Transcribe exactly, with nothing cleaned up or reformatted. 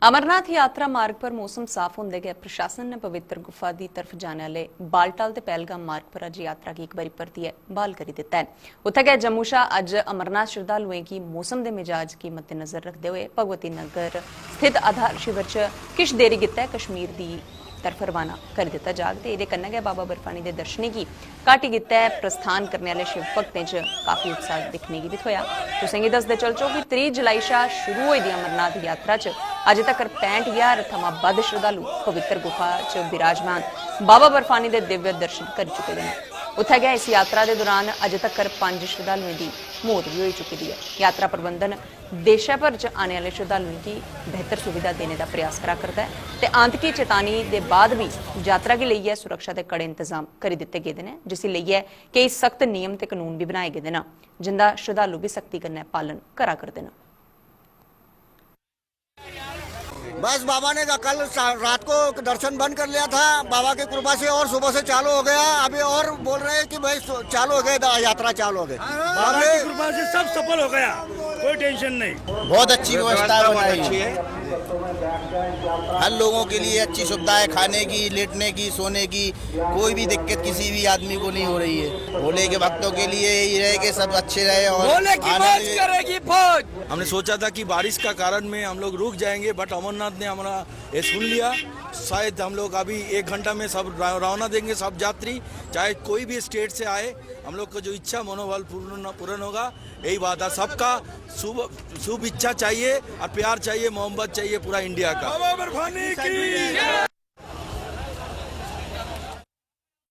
अमरनाथ यात्रा मार्ग पर मौसम साफ होंदे गै प्रशासन ने पवित्र गुफा दी तरफ जाने आह्ले बालटाल ते पहलगाम मार्ग पर अज्ज यात्रा गी इक बारी परतियै ब्हाल करी दित्ता ऐ। उत्थै गै जम्मू शा अज्ज अमरनाथ श्रद्धालुएं गी मौसम दे मिजाज गी मद्देनजर रखदे होए भगवती नगर स्थित आधार शिविर च किश देरी गित्तै कश्मीर दी तरफ रवाना करी दित्ता जाग ते एह्दे कन्नै गै बाबा बर्फानी दे दर्शनें गी घाटी गित्तै प्रस्थान करने आह्ले शिव भक्तें च काफी उत्साह दिक्खने गी बी थ्होआ। तुसेंगी दसदे चलचो कि त्रीह् जुलाई शा शुरू होई दी अमरनाथ यात्रा च अजें तक्कर पैंह्ट ज्हार थमां बद्ध श्रद्धालु पवित्र गुफा च विराजमान बाबा बर्फानी दे दिव्य दर्शन करी चुके दे न। उत्थै गै इस यात्रा दे दौरान अजें तक्कर पंज श्रद्धालुएं दी मौत बी होई चुकी दी ऐ। यात्रा प्रबंधन देशै भर च आने आह्ले श्रद्धालुएं गी बेहतर सुविधा देने दा प्रयास करा करदा ऐ ते आंतकी चेतावनी दे बाद बी यात्रा गी लेइयै सुरक्षा दे कड़े इंतजाम करी दित्ते गेदे न, जिसी लेइयै केई सख्त नियम ते कानून बी बनाए गेदे न, जिंदा श्रद्धालु बी सख्ती कन्नै पालन करा करदे न। बस बाबा ने कल सा- रात को दर्शन बंद कर लिया था, बाबा की कृपा से और सुबह से चालू हो गया। अभी और बोल रहे हैं कि भाई सु- चालू हो गए, दा- यात्रा चालू हो गई। बाबा की कृपा से सब सफल हो गया, कोई टेंशन नहीं। बहुत अच्छी व्यवस्था बनाई है। हर लोगों के लिए अच्छी सुविधा है, खाने की, लेटने की, सोने की, कोई भी दिक्कत किसी भी आदमी को नहीं हो रही है। भोले के भक्तों के लिए यही रहे कि सब अच्छे रहे और भोले की आनंद मौज भी- करेगी फौज। हमने सोचा था कि बारिश का कारण में हम लोग रुक जाएंगे, बट अमरनाथ ने हमारा ये सुन लिया। शायद हम लोग अभी एक घंटा में सब रा- रवाना देंगे, सब यात्री, चाहे कोई भी स्टेट से आए, हम लोग का जो इच्छा मनोबल पूर्ण पूर्ण होगा। यही बात है, सबका शुभ शुभ इच्छा चाहिए और प्यार चाहिए, मोहब्बत चाहिए पूरा इंडिया का। बाबा बर्फानी की